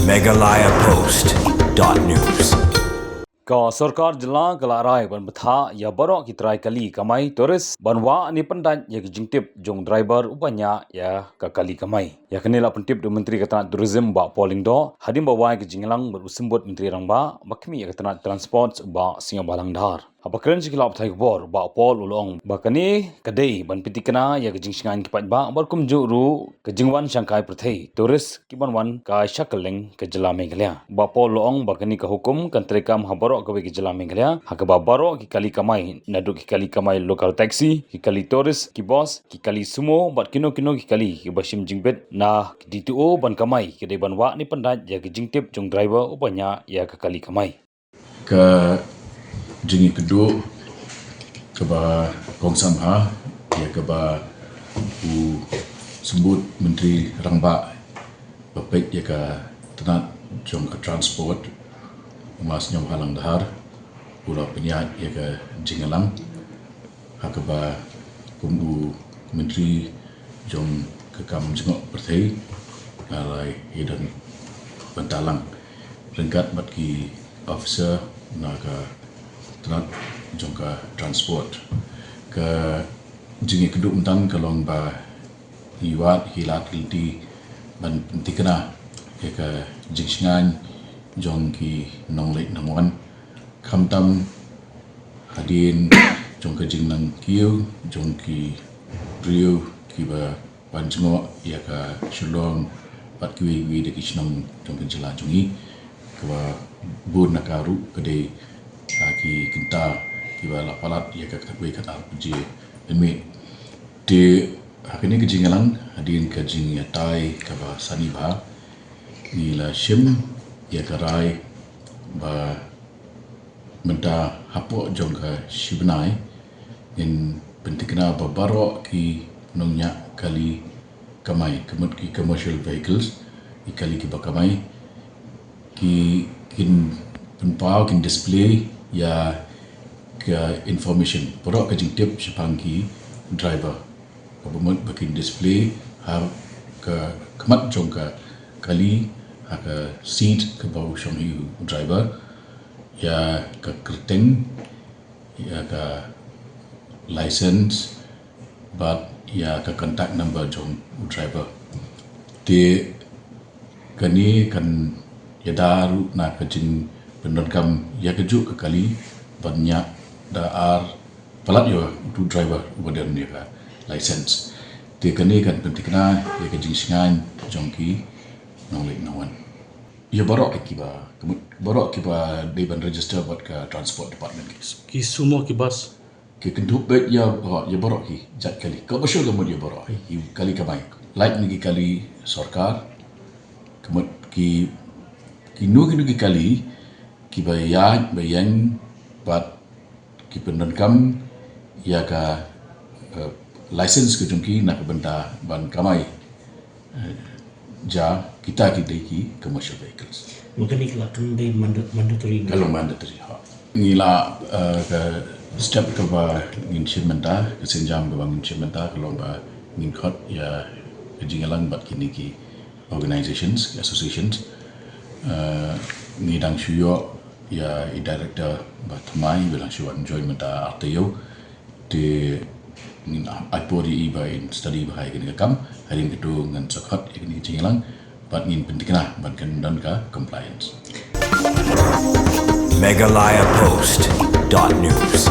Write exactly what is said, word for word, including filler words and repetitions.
Meghalaya Post dot news. Ka sorkar jylla ka la rai ban bthah ïa baroh ki trai kali kamai tourist ban wah ne pyndait ïa ki jingtip jong driver uba ñiah ïa ka kali kamai. Ïa kane la pyntip da u Myntri ka tnat Tourism Bah Paul Lyngdoh hadien ba wai ka jingïalang bad u Symbud Myntri Rangbah ba khmih ïa ka tnat Transport Bah Sniawbhalang Dhar. Haba kren sha ki lad pathai khubor, Bah Paul u la ong ba kane ka dei ban pyntikna ïa ka jingshngaiñ ki paidbah bad kumjuh ruh ka jingwan shangkai pyrthei tourist ki ban wan kai sha kylleng ka jylla Meghalaya. Bah Paul u la ong ba kane ka hukum kan treikam ha baroh kawei ka jylla Meghalaya, ha kaba baroh ki kali kamai, naduh ki kali kamai local taxi, ki kali tourist, ki bus, ki kali sumo bad kino kino ki kali kiba shim jingbit na ki D T O ban kamai, ki dei ban wah ne pyndait ïa ka jingtip jong driver uba ñiah ïa ka kali kamai. Ka jingïakynduh kaba kongsan ha ïa kaba u Symbud Myntri Rangbah ba peit ïa ka tnat jong ka transport, u Ma Sniawbhalang Dhar, u la pynïaid ïa ka jingïalang ha kaba kum u Myntri jong ka kam jngoh pyrthei, nga la ïadon bynta lang ryngkat bad ki officer na ka tnat jong ka transport. Ka jingïakynduh mynta ka long ba ngi wad ki lad ki lynti ban pyntikna ïa ka jingshngaiñ jong ki nongleit nongwan, khamtam hadien jong ka jingnang kiew jong ki briew kiba wan jngoh ïa ka Shillong bad kiwei kiwei de ki shnong jong ka jylla jong ngi. Kaba bun na ka ruh ka dei, ah, ki kynta kiba la palat ïa ka khatwei khatar baje mynmiet. Te ha kane ka jingïalang, hadien ka jingïatai kaba sani bha, ngi la shim ïa ka rai ba mynta hapoh jong ka shi bnai ngin pyntikna ba baroh ki nongñiah kali kamai, ka mut ki commercial vehicles, ki kali kiba kamai, ki kin pynpaw, kin display ïa ka information, baroh ka jingtip shaphang ki driver. Kaba mut ba kin display ha ka khmat jong ka kali, ha ka seat kaba u shong hi u driver, ïa ka kyrteng, ïa ka license, bad ïa ka contact number jong u driver. Te kane kan ïada ruh na ka jingpyndonkam ïa kajuh ka kali ban ñiah da ar palat ïa utu u driver uba don ïa ka license. Te kane kan pyntikna ïa ka jingshngaiñ jong ki nongleit nongwan. Ïa baroh kiba, ka mut baroh kiba dei ban register bad ka transport department ki. Ki sumo, ki bus. Ki kynthup beit ïa, oh, ïa baroh ki jait kali. Kaba shu ka mut ïa baroh, ïa kali kamai. Lait na ki kali sorkar, ka mut ki, kino kino ki kali kiba ïaid ba ïeng bad ki pyndonkam ïa ka, eh, license ka jong ki na ka bynta ban kamai, eh, ja kita ki dei ki commercial vehicles. Maka ni ka la khlem dei manda-, mandatory. Ka long mandatory, ha. Ngi la, eh, ka step kaba ngin shim mynta, ka sienjam kaba ngin shim mynta, ka long ba ngin khot ïa ka jingïalang bad kine ki organizations, ki associations. Eh, ngi dang shu ïoh ïa i director ba thymmai, ba dang shu wan join mynta artaïew. Te ngin ai por ïa i ba in study bha ïa kane ka kam, hadien kata ngan sa khot ïa kane ka jingïalang, bad ngin pyntikna ban kan don ka compliance. Meghalaya Post dot news.